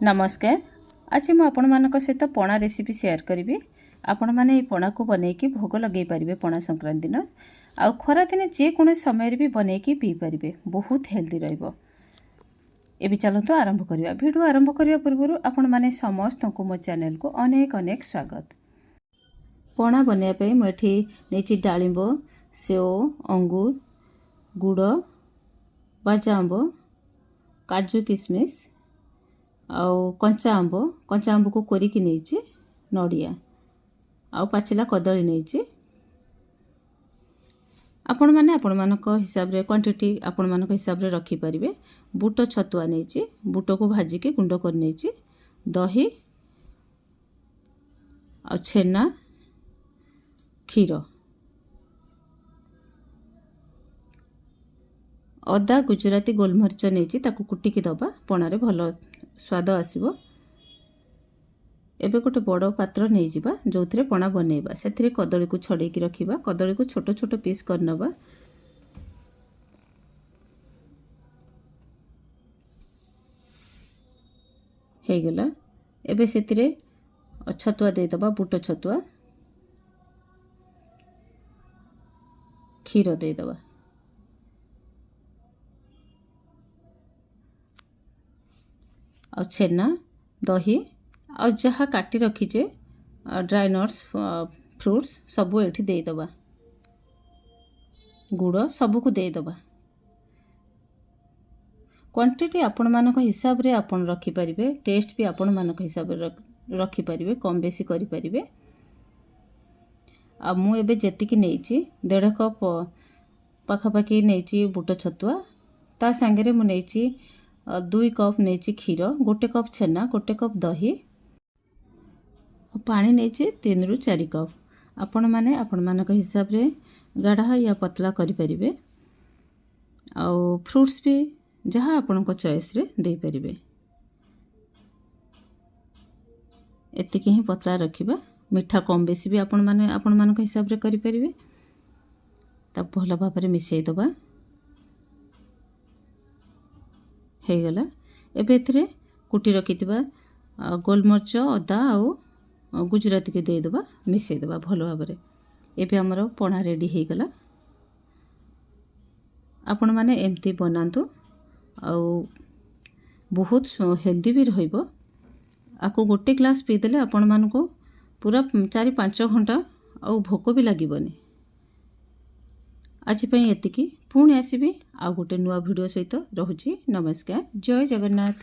ନମସ୍କାର। ଆଜି ମୁଁ ଆପଣମାନଙ୍କ ସହିତ ପଣା ରେସିପି ସେୟାର କରିବି। ଆପଣମାନେ ଏହି ପଣାକୁ ବନେଇକି ଭୋଗ ଲଗାଇ ପାରିବେ ପଣା ସଂକ୍ରାନ୍ତି ଦିନ, ଆଉ ଖରାଦିନେ ଯେକୌଣସି ସମୟରେ ବି ବନେଇକି ପିଇପାରିବେ। ବହୁତ ହେଲ୍ଦି ରହିବ। ଏବେ ଚାଲନ୍ତୁ ଆରମ୍ଭ କରିବା। ଭିଡ଼ିଓ ଆରମ୍ଭ କରିବା ପୂର୍ବରୁ ଆପଣମାନେ ସମସ୍ତଙ୍କୁ ମୋ ଚ୍ୟାନେଲକୁ ଅନେକ ଅନେକ ସ୍ୱାଗତ। ପଣା ବନେଇବା ପାଇଁ ମୁଁ ଏଠି ନେଇଛି ଡାଳିମ୍ବ, ସେଓ, ଅଙ୍ଗୁର, ଗୁଡ଼, ବାଜା ଆମ୍ବ, କାଜୁ କିସମିସ୍ ଆଉ କଞ୍ଚା ଆମ୍ବ। କଞ୍ଚା ଆମ୍ବକୁ କୋରିକି ନେଇଛି। ନଡ଼ିଆ ଆଉ ପାଚିଲା କଦଳୀ ନେଇଛି। ଆପଣମାନେ ଆପଣମାନଙ୍କ ହିସାବରେ କ୍ୱାଣ୍ଟିଟି ଆପଣମାନଙ୍କ ହିସାବରେ ରଖିପାରିବେ। ବୁଟ ଛତୁଆ ନେଇଛି। ବୁଟକୁ ଭାଜିକି ଗୁଣ୍ଡ କରି ନେଇଛି। ଦହି ଆଉ ଛେନା, କ୍ଷୀର, ଅଦା, ଗୁଜୁରାତି, ଗୋଲମରିଚ ନେଇଛି। ତାକୁ କୁଟିକି ଦେବା, ପଣାରେ ଭଲ ସ୍ୱାଦ ଆସିବ। ଏବେ ଗୋଟେ ବଡ଼ ପାତ୍ର ନେଇଯିବା, ଯେଉଁଥିରେ ପଣା ବନେଇବା। ସେଥିରେ କଦଳୀକୁ ଛଡ଼େଇକି ରଖିବା। କଦଳୀକୁ ଛୋଟ ଛୋଟ ପିସ୍ କରିନେବା। ହେଇଗଲା। ଏବେ ସେଥିରେ ଛତୁଆ ଦେଇଦେବା, ବୁଟ ଛତୁଆ। କ୍ଷୀର ଦେଇଦେବା। ଆଉ ଛେନା, ଦହି ଆଉ ଯାହା କାଟି ରଖିଛେ ଡ୍ରାଏ ନଟ୍ସ, ଫ୍ରୁଟ୍ସ ସବୁ ଏଠି ଦେଇଦେବା। ଗୁଡ଼ ସବୁକୁ ଦେଇଦେବା। କ୍ୱାଣ୍ଟିଟି ଆପଣମାନଙ୍କ ହିସାବରେ ଆପଣ ରଖିପାରିବେ। ଟେଷ୍ଟ ବି ଆପଣମାନଙ୍କ ହିସାବରେ ରଖିପାରିବେ, କମ୍ ବେଶୀ କରିପାରିବେ। ଆଉ ମୁଁ ଏବେ ଯେତିକି ନେଇଛି, 1.5 କପ୍ ପାଖାପାଖି ନେଇଛି ବୁଟ ଛତୁଆ। ତା ସାଙ୍ଗରେ ମୁଁ ନେଇଛି 2 କପ୍ ନେଇଛି କ୍ଷୀର, 1 କପ୍ ଛେନା, 1 କପ୍ ଦହି, ପାଣି ନେଇଛି 3ରୁ 4 କପ୍। ଆପଣମାନେ ଆପଣମାନଙ୍କ ହିସାବରେ ଗାଢ଼ା ୟା ପତଳା କରିପାରିବେ ଆଉ ଫ୍ରୁଟ୍ସ ବି ଯାହା ଆପଣଙ୍କ ଚଏସ୍ରେ ଦେଇପାରିବେ। ଏତିକି ହିଁ ପତଳା ରଖିବା। ମିଠା କମ୍ ବେଶୀ ବି ଆପଣମାନେ ଆପଣମାନଙ୍କ ହିସାବରେ କରିପାରିବେ। ତାକୁ ଭଲ ଭାବରେ ମିଶାଇ ଦେବା। ହେଇଗଲା। ଏବେ ଏଥିରେ କୁଟି ରଖିଥିବା ଗୋଲମରିଚ, ଅଦା ଆଉ ଗୁଜୁରାତିକି ଦେଇଦେବା, ମିଶାଇଦେବା ଭଲ ଭାବରେ। ଏବେ ଆମର ପଣା ରେଡ଼ି ହେଇଗଲା। ଆପଣମାନେ ଏମିତି ବନାନ୍ତୁ ଆଉ ବହୁତ ହେଲ୍ଦି ବି ରହିବ। ଆକୁ ଗୋଟେ ଗ୍ଲାସ୍ ପିଇଦେଲେ ଆପଣମାନଙ୍କୁ ପୁରା 4-5 ଘଣ୍ଟା ଆଉ ଭୋକ ବି ଲାଗିବନି। ଆଜି ପାଇଁ ଏତିକି। ପୁଣି ଆସିବି ଆଉ ଗୋଟେ ନୂଆ ଭିଡ଼ିଓ ସହିତ। ରହୁଛି, ନମସ୍କାର, ଜୟ ଜଗନ୍ନାଥ।